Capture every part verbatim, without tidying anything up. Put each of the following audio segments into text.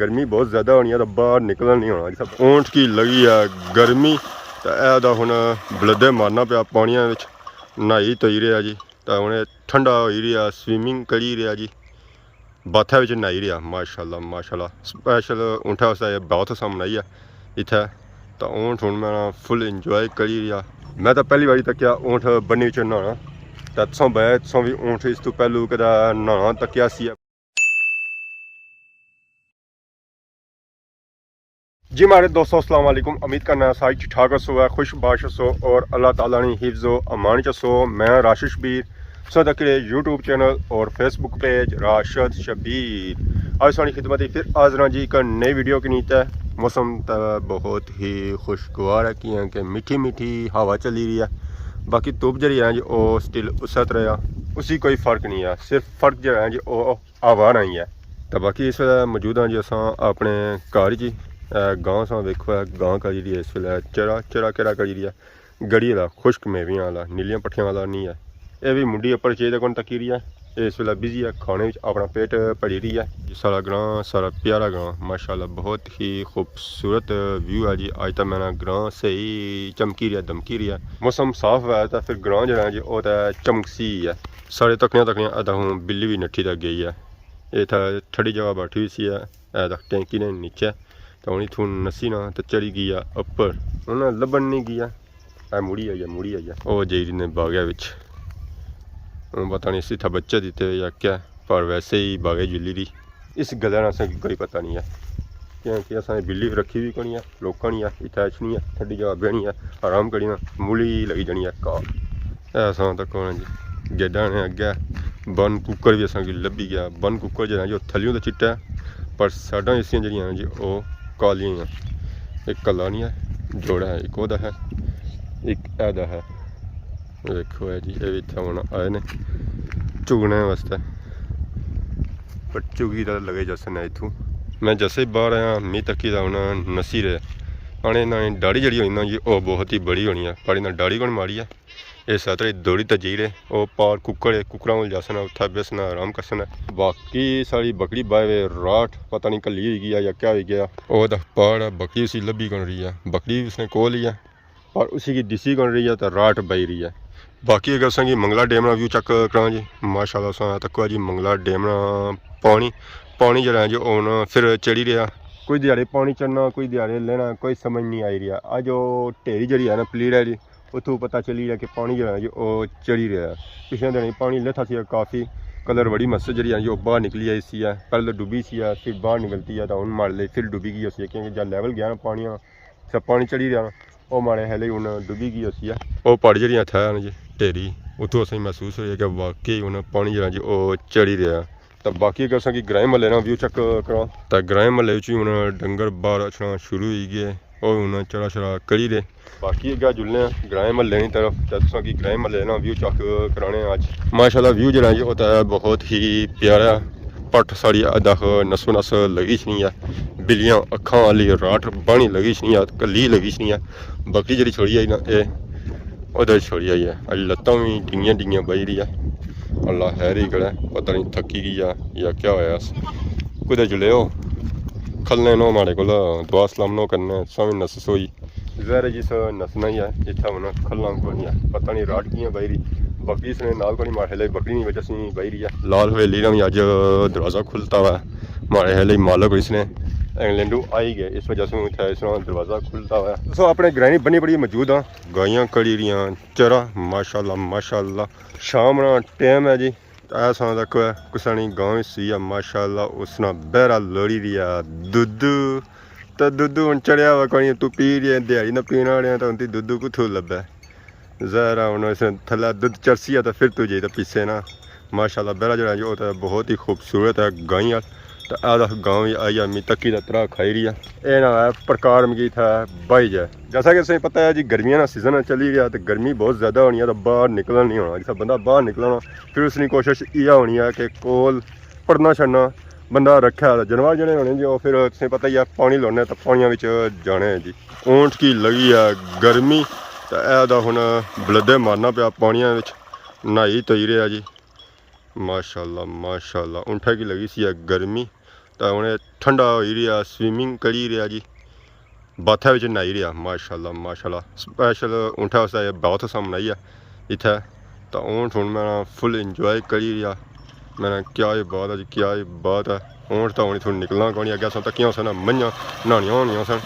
گرمی بہت زیادہ ہونی ہے، تو باہر نکلنا نہیں ہونا۔ اونٹ کی لگی ہے گرمی، تو اے دا ہن بلدے مارنا پیا پانیاں وچ، نہائی توئی رہیا جی۔ تو ہن اے ٹھنڈا ہوئی رہیا، سوئمنگ کری رہیا جی، باتھا وچ نہائی رہیا۔ ماشاءاللہ، ماشاءاللہ، سپیشل اونٹھا واسطے اے باتھ اساں بنائی ہے اتھے۔ تو اونٹ ہن میں فل انجوائے کری رہیا۔ میں تو پہلی واری تکیا اونٹ بنی وچ نہانا۔ تو تساں بھائی، تساں بھی اونٹ اس تو پہلو کدے نہانا تکیا سی؟ جی مہاڑے دوستو، السلام علیکم۔ امید کرنا سارے ٹھیک ٹھاک ہسو، خوش باش ہسو اور اللہ تعالیٰ نی حفظ و امان چ ہسو۔ میں راشد شبیر، تساں تکی رہے یوٹیوب چینل اور فیس بک پیج راشد شبیر۔ اج تساں نی خدمت اچ پھر حاضر ہاں جی ایک نئی ویڈیو کنی تے۔ موسم تے بہت ہی خوشگوار ہے، کیاں کہ میٹھی میٹھی ہوا چلی رہی ہے۔ باقی دھوپ جیہڑی ہے جی، او سٹل اسے طرح ہے، اسی کوئی فرق نہیں ہے، صرف فرق جیہڑا ہے جی، او ہوا نہیں ہے۔ تو باقی اس ویلے موجود ہاں جی اساں اپنے گھر جی۔ اے گاں ساں ویکھو، اے گاں کری رہی ہے اس ویلے چرا، چرا کیہڑا کری رہی ہے؟ گڑی والا، خشک میویاں والا، نیلیاں پٹھیاں والا نہیں ہے۔ اے وی منڈی اپر چاہیے کون تکی رہی ہے۔ اے اس ویلے بزی ہے، کھانے وچ اپنا پیٹ بھری رہی ہے۔ جی سارا گراں، سارا پیارا گراں، ماشاءاللہ بہت ہی خوبصورت ویو ہے جی۔ اج تاں میں نا گراں صحیح چمکی رہیا، دمکی رہیا۔ موسم صاف ہویا تاں پھر گراں جیہڑا ہے جی، او تاں چمکسی ہے۔ سارے تکنیاں تکنیاں ادھا ہوں بلی وی نٹھی تے گئی ہے۔ اے اتھا ٹھڈی جگہ بیٹھی ہوئی سی ہے، اے تک ٹینکی نے نیچے، تے ہن اتھوں نسی نا تے چڑھی گئی ہے اپر۔ ہن لبھن نہیں گیا، اے مڑی آئی ہے، مڑی آئی ہے۔ او جائی رہی نے باغے وچ۔ ہن پتہ نہیں اسی اتھا بچے دیتے یا کیا، پر ویسے ہی باغے جلی رہی۔ اس گلا نا اساں کی کوئی پتہ نہیں ہے، کیونکہ اساں بلی رکھی ہوئی کونی ہے۔ لوکاں نی آ، اتھے اچھنی آ، ٹھڈی جگہ بہنی آ، آرام کرنی آ، مولی لگی جانی آ کال۔ اے اساں تک ہونا جی، گیڈاں نے اگے بن کوکر وی اساں کی لبھی گیا۔ بن کوکر جیہڑا جو تھلیوں تے چٹا ہے، پر سائیڈاں اس دیاں جیہڑیاں ہیں جی، او کالیاں ہی ہیں۔ ایک کلا نہیں ہے، جوڑا ہے، ایک اودا ہے، ایک ایدا ہے۔ ویکھو اے جی، اے وی اتھے ہن آئے نے چگنے واسطے، پر چگی تاں لگے جاسن اتھوں۔ میں جیسے ہی باہر آیا، می تکی تاں ہن نسی رہے۔ آنے انہاں نی ڈاڑی جیہڑی ہوئی نا جی، او بہت ہی بڑی ہونی ہے، پر انہاں ڈاڑی کون ماری ہے۔ اے ساترے دوڑی تے جائی رہے، او پار ککڑ ہے، ککڑاں کول جاسن، اتھے بیسن، آرام کرسن۔ باقی ساڑی بکری بائے وے راٹھ، پتہ نہیں کلی ہوئی گیا یا کیا ہوئی گیا۔ او دا پار ہے، بکری اسی لبھی کون رہی ہے، بکری اس نے کول ہی ہے۔ پر اسی کی دسی کون رہی ہے تے راٹ بائی رہی ہے۔ باقی اگر اساں کی منگلا ڈیم نا ویو چیک کراں جی، ماشاءاللہ اساں تکو جی منگلا ڈیم نا پانی، پانی جیہڑا ہے جی ہن پھر چڑھی رہیا۔ کوئی دیہاڑے پانی چڑھنا، کوئی دیہاڑے لینا، کوئی سمجھ نہیں آئی رہیا۔ اج او ڈھیری جیہڑی ہے نا پلیڑ ہے جی، اتھوں پتہ چلی رہیا کہ پانی جیہڑا ہے جی او چڑھی رہیا ہے۔ پچھلے دنوں پانی لتھا سی کافی، کلر بڑی مست جیہڑی ہے جی او باہر نکلی آئی سی ہے۔ پہلے تو ڈوبی سی ہے، پھر باہر نکلتی ہے، تو ہن ماڑے لئی پھر ڈوبی گئی سی، کیونکہ جب لیول گیا نا پانی نا، سا پانی چڑھی رہیا نا، او ماڑے خیال ہن ڈوبی گئی ہوسی ہے۔ او پہاڑ جیہڑیاں تھے نا جی ڈھیری، اتھوں اساں محسوس ہویا کہ واقعی ہن پانی جیہڑا جی او چڑھی رہیا۔ تے باقی اگر اساں کی گرائیں محلے نا ویو چیک کراں، تے گرائیں محلے وچ وی ہن ڈنگر باہر اچھنا شروع ہوئی گئے، او ہن چرا شرا کری رہے۔ باقی اگے جلنے آں گرائیں محلے نی طرف، تے تساں کی گرائیں محلے نا ویو چیک کرانے آں اج۔ ماشاءاللہ ویو جیہڑا جی او تے بہت ہی پیارا ہے۔ پٹ ساڑی اداخ نسو نس لگی چنی ہے، بلیاں اکھاں والی راٹ بانی لگی چنی ہے، کلی لگی چنی ہے۔ بکری جیہڑی چھوڑی آئی نا، اے ادھر چھوڑی آئی ہے۔ اج لتاں وی ڈنگیاں ڈنگیاں بائی رہی ہے۔ اللہ خیر ہی کرے، پتہ نہیں تھکی گئی ہے یا کیا ہویا اس۔ کدے جلے ہو، کھلنے نو ماڑے کول، دعا سلام نو کرنے، سویں نس سوئی۔ ظاہر ہے جس نسنا ہی ہے، اتھا ہونا کھلنا کوئی نہیں ہے۔ پتہ نہیں راٹ کیاں بائی رہی، بکری اس نے نال کوئی ماڑے لئی بکری نہیں وجہ سے بائی رہی ہے۔ لال حویلی نا بھی اج دروازہ کھلتا ہوا ہے۔ ماڑے خیال مالک اس نے انگلینڈو آئی گئے، اس وجہ سے اتھا اس طرح دروازہ کھلتا ہوا ہے۔ سو اپنے گرائیں نی بنی بڑی موجود ہاں۔ گائیاں کڑی رہیاں چرا، ماشاءاللہ، ماشاءاللہ۔ شام نا ٹائم ہے جی۔ ایسا تک کسانی گاں وچ سی ہے، ماشاءاللہ، اس نا بہرا لوڑی رہیا دودھ۔ تے دودھ ہن چڑھیا ہوا کوئی، تو پی رہے، دیہاڑی نہ پینا رہے، تے انتی دودھ کتھوں لبھے؟ ظاہر ہے ہن اس تھلے دودھ چرسی ہے تے پھر تو جائی تے پیسے نا۔ ماشاءاللہ، بہرا جیہڑا جو تے بہت ہی خوبصورت ہے گائیاں۔ تے اے دا گاں وی آئی ہے، می تکی تے ترا کھائی رہی ہے۔ اے نا ہے پرکار مکی تھا بائی جائے۔ جیسا کہ تساں پتہ ہے جی، گرمیاں نا سیزن چلی رہیا تے گرمی بہت زیادہ ہونی ہے، تے باہر نکلنا نہیں ہونا۔ جسا بندہ باہر نکلنا، پھر اس نی کوشش یہ ہونی ہے کہ کول پڑھنا چھڑنا بندہ رکھے۔ جانور جڑے ہونے جی، وہ پھر تساں پتہ ہی ہے، پانی لوڑنے تے پانیاں وچ جانے ہیں جی۔ اونٹ کی لگی ہے گرمی، تے اے دا ہن بلدے مارنا پیا پانیاں وچ، نہائی توئی رہیا جی۔ ماشاءاللہ، ماشاءاللہ، اونٹھا کی لگی سی ہے گرمی، تے ہن اے ٹھنڈا ہوئی رہیا، سوئمنگ کری رہیا جی، باتھا وچ نہائی رہیا۔ ماشاءاللہ، ماشاءاللہ، سپیشل اونٹھا واسطے اے باتھ اساں بنائی ہے اتھے۔ تے اونٹ ہن میں فل انجوائے کری رہیا۔ میں نا کیا ہی بات ہے جی، کیا ہی بات ہے۔ اونٹ تاں ہن اتھوں نکلنا کوئی نہیں، اگے اساں تکیاں سن منجھاں نہانیاں ہونیاں سن،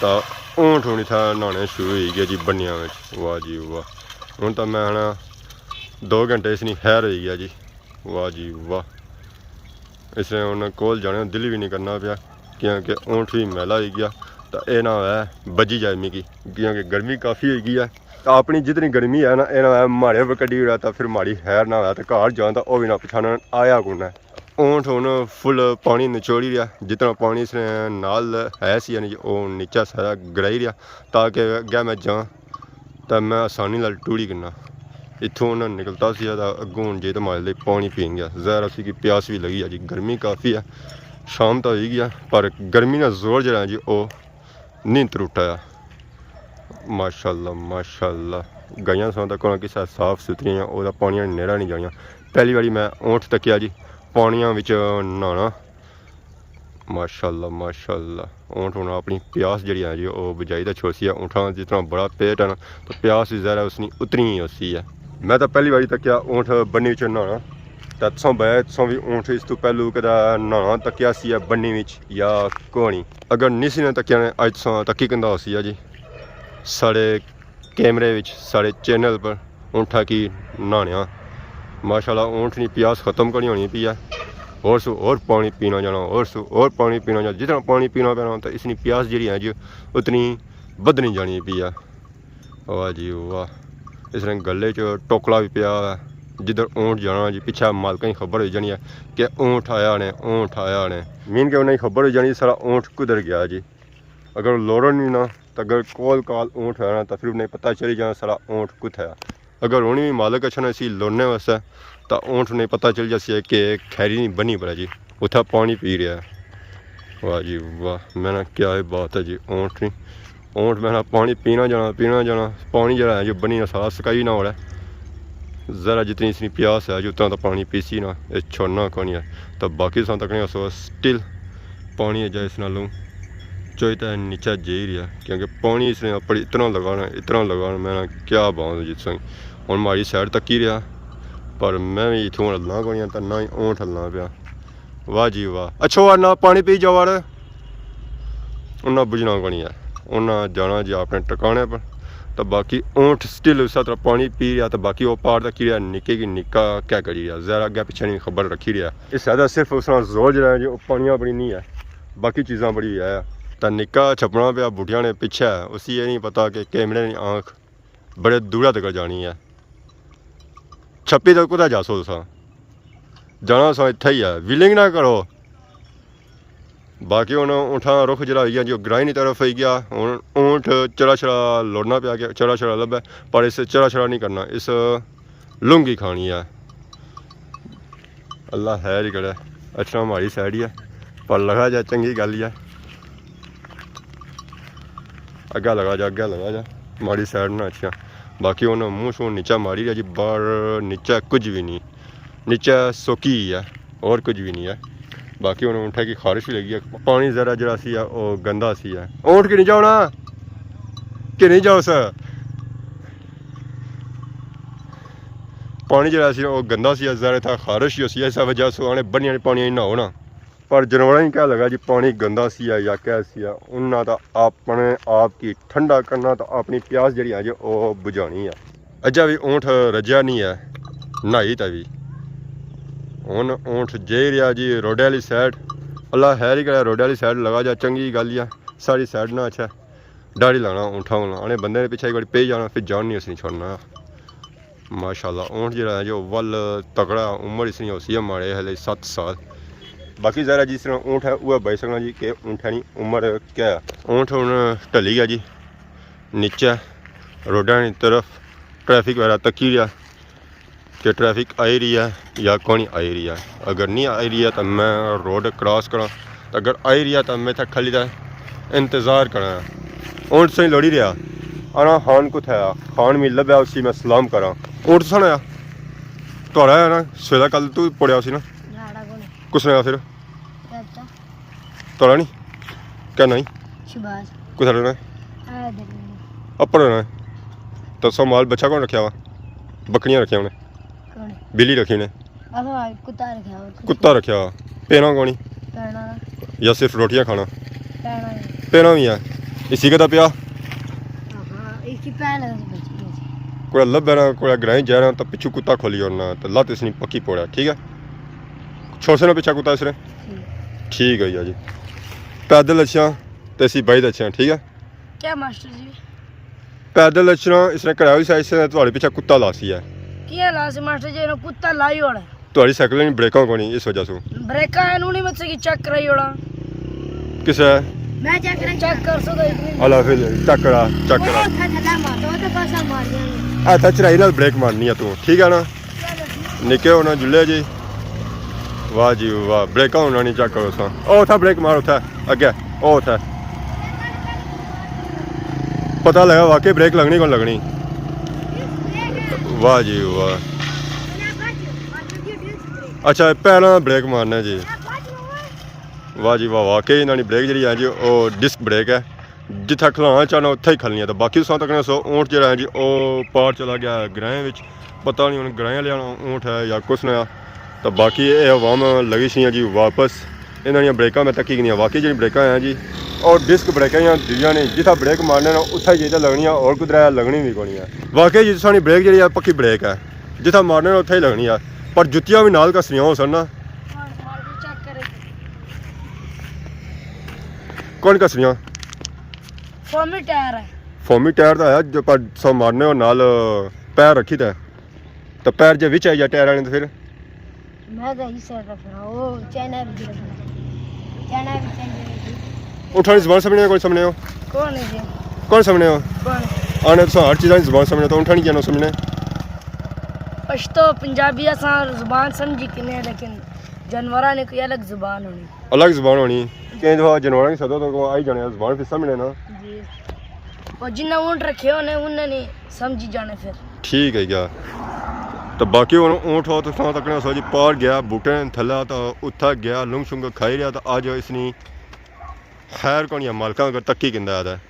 تاں اونٹ ہن اتھے نہانے شروع ہوئی گئے جی بنیاں وچ۔ واہ جی واہ، ہن تاں میں آنا دو گھنٹے اس نی خیر ہوئی گیا جی۔ واہ جی واہ، اس نے انہاں کول جانے نا دل وی نہیں کرنا پیا، کیونکہ اونٹ وی میلا ہوئی گیا، تاں اے نہ ہوئے بجی جائے میکی، کیونکہ گرمی کافی ہوئی گئی ہے۔ تاں اپنی جتنی گرمی ہے نا، اے نہ ہوئے ماڑے پر کڈی اڑا، تاں پھر ماڑی خیر نہ ہوئے، تاں گھر جان تاں او وی نہ پچھانا آیا کون ہے۔ اونٹ ہن فل پانی نچوڑی رہیا، جتنا پانی اس نے نال ہے سی، یعنی او نیچا سارا گرائی رہیا، تاکہ اگے میں جاں تاں میں آسانی نال ٹوڑی کناں۔ اتھوں انہاں نکلتا سی تاں اگوں ہن جے تاں ماڑے لئی پانی پین گیا۔ ظاہر اسی کی پیاس وی لگی ہے جی، گرمی کافی ہے، شام تاں ہوئی گیا، پر گرمی نا زور جیڑا ہے جی او نہیں ترٹا ہے۔ ماشاءاللہ، ماشاءاللہ، گائیاں ساں تاں کوئی کسے صاف ستھریاں، او دا پانیاں نیڑا نہیں جانیاں۔ پہلی واری میں اونٹ تکیا جی پانیاں وچ نہانا۔ ماشاءاللہ، ماشاءاللہ، اونٹ ہن اپنی پیاس جیڑی ہے جی او بجائی تے چھوڑسی ہے۔ اونٹاں جتنا بڑا پیٹ ہے نا، تو پیاس وی ظاہر ہے اس نی اتنی ہی ہوسی ہے۔ میں تاں پہلی واری تکیا اونٹ بنی وچ نہانا، تے تساں بھائی تساں وی اونٹ اس تو پہلو کدے نہانا تکیا سی ہے بنی وچ یا کوئی نہیں؟ اگر نہیں سی نہ تکیا نے، اج تساں تکی کندا ہوسی ہے جی۔ ساڑے کیمرے وچ ساڑے چینل پر اونٹھا کی نہانیاں۔ ماشاءاللہ، اونٹ نی پیاس ختم کرنی ہونی پی ہے۔ اور سو اور پانی پینا جانا، اور سو اور پانی پینا جانا۔ جتنا پانی پینا پینا، تو اس نی پیاس جیڑی ہے جی، اتنی بدنی جانی پی ہے۔ واہ جی واہ، اس نے گلے چ ٹوکلا بھی پیا ہے۔ جدھر اونٹ جانا جی، پچھے مالکاں کی خبر ہوئی جانی ہے کہ اونٹ آیا نے، اونٹ آیا نے۔ مین کہ انہیں خبر ہوئی جانی سارا اونٹ کدھر گیا جی۔ اگر لوڑن نہیں نا، تو اگر کول کال اونٹ ہویا نا، تو پھر انہیں پتہ چلی جانا سارا اونٹ کتھے ہے۔ اگر ہن وی مالک اچھا نا اسی لوڑنے واسطے، تو اونٹ انہیں پتہ چل جاسی ہے کہ خیری نہیں بنی پر ہے جی، اتھا پانی پی رہا ہے۔ واہ جی واہ، میں نا کیا ہی بات ہے جی، اونٹ نہیں، اونٹ میں نا پانی پینا جانا، پینا جانا، پانی جڑا ہے جو بنی نا سارا سکائی نہ ہو رہا ہے۔ ذرا جتنی اس نی پیاس ہے جو اتنا تو پانی پیسی نا، یہ چھوڑنا کونی ہے۔ تو باقی ساں تکنے سو سٹل پانی ہے جا اس نالوں چوئی تے نیچے جائی رہیا، کیونکہ پانی اس نے اپر اتنا لگانا، اتنا لگانا، میں نا کیا باؤں جس سائیں۔ ہن ماڑی سائیڈ تکی رہیا، پر میں وی اتھوں ہلنا کونی آں، تے نہ ہی اونٹ ہلنا پیا۔ واہ جی واہ، اچھو آ نہ پانی پی جاؤ آڑ۔ انہاں بجھنا کونی ہے، انہاں جانا جی اپنے ٹکانے پر۔ تے باقی اونٹ سٹل اس طرح پانی پی رہیا، تے باقی او پار تکی رہیا، نکے کی نکا کیا کری رہیا، ذرا اگے پیچھے نہیں خبر رکھی رہیا۔ اس زیادہ صرف اس نا زور جڑا ہے جو پانیاں بڑی نہیں ہے، باقی چیزاں بڑی ہے۔ تے نکا چھپنا پیا بوٹیاں نے پیچھے، اسی یہ نہیں پتا کہ کیمرے نی آنکھ بڑے دورا تک جانی ہے۔ چھپی تو کتھا جاسو تساں؟ جانا سا اتھا ہی ہے، ویلنگ نہ کرو۔ باقی ہن اونٹاں رخ جڑا ہوئی گیا جو گرائیں نی طرف ہوئی گیا، ہن اونٹ چرا شرا لوڑنا پیا کہ چرا شرا لبھے، پر اس چرا شرا نہیں کرنا، اس لنگی کھانی ہے۔ اللہ خیر ہی کرے، اچھا ماڑی سائیڈ ہی ہے، پر لگا جا چنگی گل ہی ہے۔ اگا لگا جا، اگا لگا جا، ماڑی سائیڈ نہ اچھا۔ باقی انہاں منہ شو نیچا ماری رہیا جی، باہر نیچا کچھ بھی نہیں، نیچا سوکی ہی ہے، اور کچھ بھی نہیں ہے۔ باقی انہاں اونٹھے کی خارش بھی لگی ہے، پانی ذرا جڑا سی ہے، او گندا سی ہے۔ اونٹ کی نہیں جاؤ نا، کہ نہیں جاؤ سر؟ پانی جڑا سی او گندا سی، ظاہر تھا خارش ہی ہوسی، اس وجہ سے آنے بنیاں نے پانی نہ ہونا۔ پر جانوراں کی کیا لگا جی پانی گندا سی ہے یا کیا سی ہے، انہاں دا اپنے آپ کی ٹھنڈا کرنا تے اپنی پیاس جڑی ہے جی او بجھانی ہے۔ اجا بھی اونٹ رجیا نہیں ہے، نہائی تے بھی۔ ہن اونٹ جائی رہیا جی روڈے والی سائیڈ۔ اللہ خیر ہی کرے، روڈے والی سائیڈ لگا جا چنگی گل ہے، ساری سائیڈ نہ اچھا۔ ڈاڑی لانا اونٹھا ہونا، آنے بندے نے پیچھے ایک باری پی جانا، پھر جان نہیں اس نے چھوڑنا۔ ماشاءاللہ، اونٹ جڑا ہے جو ول تگڑا، عمر اس نی ہوسی ہے ماڑے ہلے ست سال۔ باقی ظاہر ہے جس طرح اونٹ ہے، وہ بھائی سکنا جی کہ اونٹھاں نی عمر کیا ہے۔ اونٹ ہن ڈھلی گیا جی نیچے روڈاں نی طرف، ٹریفک وغیرہ تکی رہیا کہ ٹریفک آئی رہی ہے یا کونی آئی رہی ہے۔ اگر نہیں آئی رہی ہے تو میں روڈ کراس کراں، تے اگر آئی رہی ہے تو میں اتھے کھلی دا انتظار کراں۔ اونٹ سائیں لوڑی رہیا، آنا خان کتھے آ؟ خان میں لبھیا، اسی میں سلام کراں۔ اونٹ سن آیا؟ تہاڑا ہے نا، سویرا کل تو پڑیا اسی نا۔ لاڑا کون ہے؟ کس نے آیا پھر؟ چاچا۔ تھوڑا نہیں؟ کیا نائی؟ شہباز۔ کتھا رہنا ہے؟ اے ادھر رہنا۔ اپر رہنا ہے۔ تو سو مال بچہ کون رکھیا ہوا؟ بکریاں رکھیاں ہونے؟ کون؟ بلی رکھی نے؟ آہو، کتا رکھیا ہوا۔ کتا رکھیا ہوا۔ پینا کونی؟ پینا۔ یا صرف روٹیاں کھانا؟ پینا۔ پینا بھی ہے۔ اسی کدا پیا؟ ہاں، اس کی پہلے بچی ہے۔ کوئی لبھے نا، کوئی گرائیں جا رہا تو پچھو کتا کھولی ہونا تو لت اس نے پکی پوڑا، ٹھیک ہے؟ چھوڑ سے نا پچھا کتا اس نے؟ ٹھیک۔ ٹھیک ہے جی۔ پیدل اچھا، تے اسی بائک اچھا، ٹھیک ہے؟ کیا ماسٹر جی؟ پیدل اچھنا، اس نے کرایا ہوئی سا، اس نے تہاڑے پیچھے کتا لاسی ہے۔ کیا لاسی ماسٹر جی؟ انہوں کتا لائی ہوڑا۔ تہاڑی سائیکل نی بریکاں کونی، اس وجہ سوں۔ بریکاں ہیں، انہوں نے مجھ سے کی چیک کرائی ہوڑا۔ کس ہے؟ میں چیک کرائی۔ چیک کر سو تو اتنی۔ اللہ حافظ، چیک کرا، چیک کرا۔ وہ تھا جھلا مار، تو تو بس مار دیا۔ اے تھا چڑھائی نال بریک مارنی ہے تو، ٹھیک ہے نا؟ نکے ہونا جلے جی۔ واہ جی واہ، بریکاں ہونا نہیں، چیک کرو سا۔ او اتھا بریک مار، اتھا اگے، او اتھا۔ پتہ لگا واقعی بریک لگنی کون لگنی۔ واہ جی واہ۔ اچھا، پہلا بریک مارنا جی۔ واہ جی واہ، واقعی انہاں نی بریک جیڑی ہے جی، او ڈسک بریک ہے۔ جتھا کھلانا چاہنا اتھا ہی کھلنی ہے۔ تو باقی تساں تکنے سو اونٹ جیڑا ہے جی، او پار چلا گیا ہے گرائیں وچ۔ پتہ نہیں ہن گرائیں آلے اونٹ ہے یا کس نے۔ تو باقی اے عوام لگی سی ہے جی واپس۔ انہاں نیاں بریکاں میں تکی گنیاں، واقعی جیڑی بریکاں ہیں جی، او ڈسک بریکاں ہیاں دوجیاں نے، جتھا بریک مارنے نا اتھا ہی جیڑا لگنی ہے، اور کدھر لگنی بھی کونی ہے۔ واقعی جی تساں نی بریک جیڑی ہے پکی بریک ہے، جتھا مارنے نا اتھا ہی لگنی ہے، پر جتیاں بھی نال گھسنیاں ہو سن نا۔ کون گھسنیاں؟ فومی ٹائر ہے۔ فومی ٹائر تاں ہے جو، پر سو مارنے ہو نال پیر رکھی تے۔ تو پیر جے وچ آئی جا ٹائراں نے تو پھر؟ میں تو اس سائیڈ رکھنا، وہ چائنا بھی رکھنا۔ چائنا بھی چاہیے۔ اونٹھاں نی زبان سمجھنے ہو، کون سمجھنے ہو؟ کون ہے جی؟ کون سمجھنے ہو؟ کون؟ آنے تساں ہر چیزاں نی زبان سمجھنے، تو اونٹھاں نی کیوں نہ سمجھنے؟ پشتو، پنجابی اساں زبان سمجھی کنے، لیکن جانوراں نے کوئی الگ زبان ہونی۔ الگ زبان ہونی۔ کئی دفعہ جانوراں کی سدو تو آئی جانے زبان پھر سمجھنے نا۔ جی۔ اور جنہیں اونٹ رکھے ہونے، انہیں نہیں سمجھی جانے پھر۔ ٹھیک ہے گیا۔ تو باقی ہن اونٹ ہو تو تساں تکنے سو جی پار گیا، بوٹے تھلا تو اتھا گیا، لنگ شنگ کھائی رہیا تو اج اس نی خیر کونی ہے، مالکاں اگر تکی کندا ہے۔